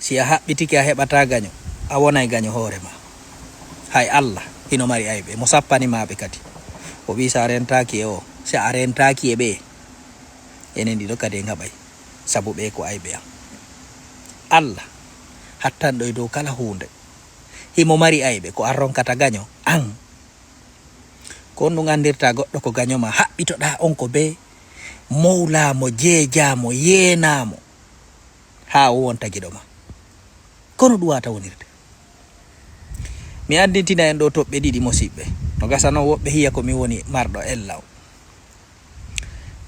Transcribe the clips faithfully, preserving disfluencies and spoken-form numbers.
Si a haɓɓitike a heɓataa gaño, a wonay gaño hoore ma. Hay Allah hino mari ayɓe, mo sappani ma ɓe kadi. O wi'i si a rentaaki e o, si a rentaaki e ɓe, enen ɗiɗo kadi en haɓay, sabu ɓe ko ayɓe am. Allah hattanɗo e dow kala huunde. Himo mari ayɓe, ko an ronkata gaño, an. Ko on ɗum anndirta goɗɗo ko gaño ma, haɓɓitoɗaa on ko bee mowlaa mo, jeejaa mo, yeenaa mo, haa o wonta giɗo ma. Kono ɗum wata wonirde. Mi anndintina en ɗo toɓɓe ɗiɗi, mosiɓɓe. No gasa noon woɓɓe hiya ko mi woni marɗo ella o.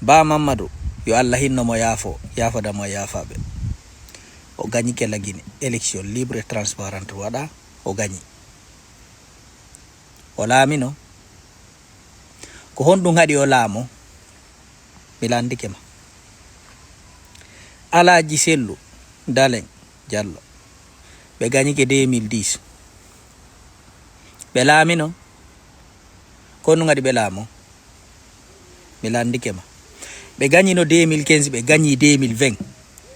Ba Mammadu, yo Allah hinno mo yaafo, yaafoda mo yaafaɓe. O gañike Lagine, élection libre et transparente waɗa, o gañi. O laamino. Ko honɗum haɗi o laamo? Mi lanndike ma. Alaaji Sellu Daleŋ Jallo, ɓe gañike deux mille dix. Ɓe laamino. Ko honɗum haɗi ɓe laamo? Mi lanndike ma. Ɓe gañino deux mille quinze, ɓe gañi deux mille vingt.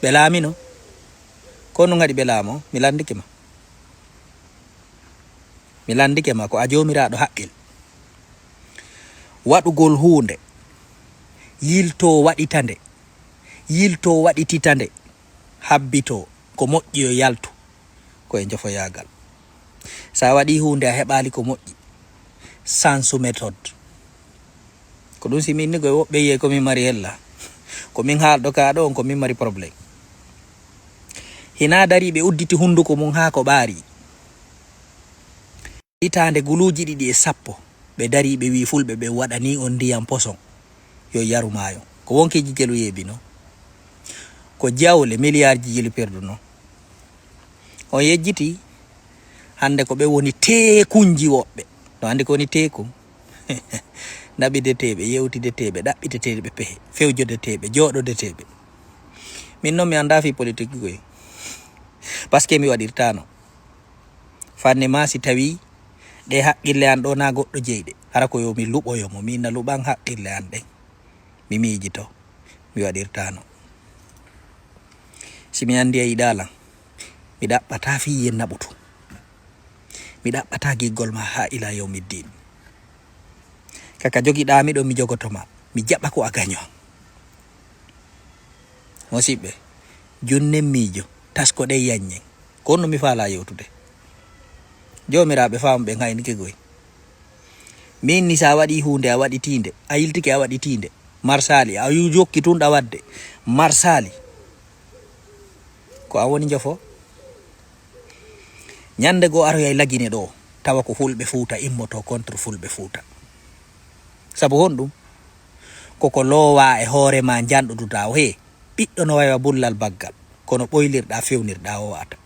Ɓe laamino. Ko honɗum haɗi ɓe laamo? Mi lanndike ma. Mi lanndike ma, ko a joomiraaɗo haqqil. Waɗugol huunde, yiltoo waɗita nde, yiltoo waɗitita nde, habbitoo, ko moƴƴi yo yaltu, ko e njofoyaagal. So a waɗii huunde a heɓaali ko moƴƴi, sansu méthode. Ko ɗum si min ni koye woɓɓe yi'ay ko min mari ella. Ko min haalɗo ka ɗo on ko min mari problème. Hinaa darii ɓe udditi hunnduko mum haa ko ɓaari. Hitaande guluuji ɗiɗi e sappo, ɓe darii ɓe wi'i fulɓe ɓe waɗanii on ndiyam poson. Yo yaru maayo. Ko wonkiiji jelu yeebi no. Ko jawle miliyaarji jelu perdu no. On yejjiti, hannde ko ɓe woni teekunji woɓɓe. No anndi ko woni teeku? Naɓideteeɓe, yewtideteeɓe, ɗaɓɓiteteeɓe pehe, fewjodeteeɓe, jooɗodeteeɓe. Min noon mi anndaa fii politik koy. Parce que mi waɗirtaano. Fanni maa si tawii ɗe haqqille an ɗo naa goɗɗo jeyɗe. Hara ko yo mi luɓoyo mo, min na luɓan haqqille an ɗen. Mi miijito, mi waɗirtaano. Si mi anndi a yiɗaa lan, mi ɗaɓɓataa fii yen naɓutu. Mi ɗaɓɓataa giggol ma haa ilaa yawmiddiin. Kaka jogiɗaa mi ɗo mi jogoto ma, mi jaɓa ko a gaño. Mosiɓɓe, junnen miijo, tasko ɗen yaññen. Ko honno mi faalaa yewtude? Joomiraaɓe faamu ɓen haynike goy. Min ni, so a waɗii huunde, a waɗitiinde, a yiltike, a waɗitiinde, marsaali, a yu-, jokki tun ɗa waɗde, marsaali. Ko an woni njofo. Ñannde goo aroyay Lagine ɗo, tawa ko fulɓe Fuuta immoto contre fulɓe Fuuta. Sabu honɗum? Koko loowaa e hoore ma njanɗuduɗaa o hee. Ɓiɗɗo no waywa bullal baggal, kono ɓoylirɗaa fewnirɗaa o wa'ata.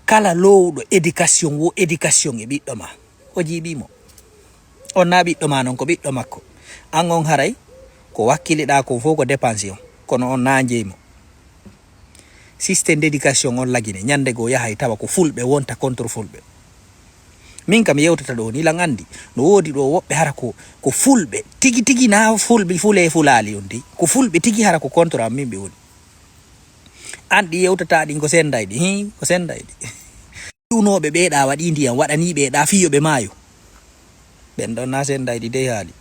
Kala loowɗo éducation wo éducation e ɓiɗɗo ma, o jiiɓii mo. On naa ɓiɗɗo ma non, ko ɓiɗɗo makko. An on haray, ko wakkiliɗaa kon fow ko dépense on, kono on naa jeyi mo. Système d'éducation on Lagine, ñannde goo yahay tawa ko fulɓe wonta contre fulɓe. Min kam yewtata ɗo ni, lan anndi. No woodi ɗo woɓɓe hara ko, ko fulɓe. Tigi tigi na fulɓe, fulee fulaali on di. Ko fulɓe tigi hara ko contre am min ɓe woni. An ɗi yewtata ɗin ko sennday ɗi, hii, ko sennday ɗi. Ɗunooɓe ɓe ɗa waɗi ndiyam, waɗanii ɓe ɗa fii yo ɓe maayo. Ɓen ɗon na sennday ɗi dey haali.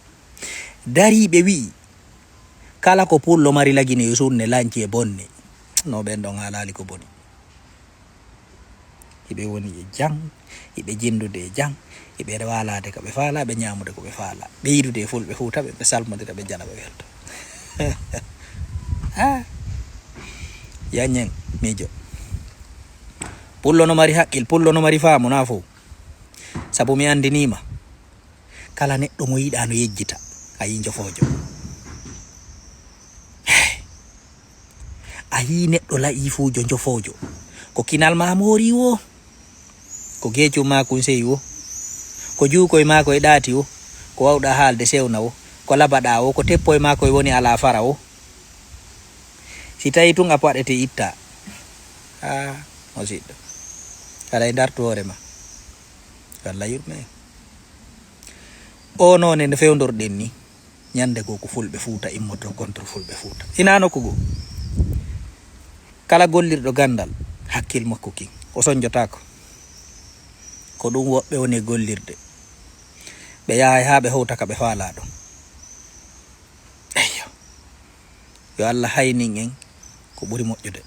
Darii ɓe wi'i, kala ko pullo mari Lagine yo sunne, lanci e bonni. No ɓen ɗon haalaali ko boni. Hiɓe woni e jam, hiɓe jinndude e jam, hiɓe waalaade ko ɓe faala, ɓe ñaamude ko ɓe faala, ɓe yidude e fulɓe Fuuta, ɓe, ɓe salmodira, ɓe jala, ɓe welta. Ah, yaññen, miijo. Pullo no mari haqqil, pullo no mari faamu, naa fow. Sabu mi anndinii ma, kala neɗɗo mo yiɗaa no yejjita, a yii njofoojo. A yii neɗɗo la'iifuujo njofoojo. Ko kinal maa moori wo. Ko geecum maa kun seyi wo. Ko juukoy maa koy ɗaati wo. Ko wawɗaa haalde sewna wo. Ko labaɗaa wo. Ko teppoy maa koy woni alaa fara wo. Si tawii tun a paɗete ittaa. Haa, musiɗɗo. Haray ndartu hoore ma. Yo Allah yurme en. O noone no fewndorɗen ni. Ñannde goo ko fulɓe Fuuta immoto contre fulɓe Fuuta. Hinaa nokku goo. Kala gollirɗo ganndal, hakkil makko kin. O sonjotaako. Ko ɗum woɓɓe woni e gollirde. Ɓe yahay haa ɓe howta ka ɓe faalaa ɗon. Eyyo. Yo Allah haynin en ko ɓuri moƴƴude.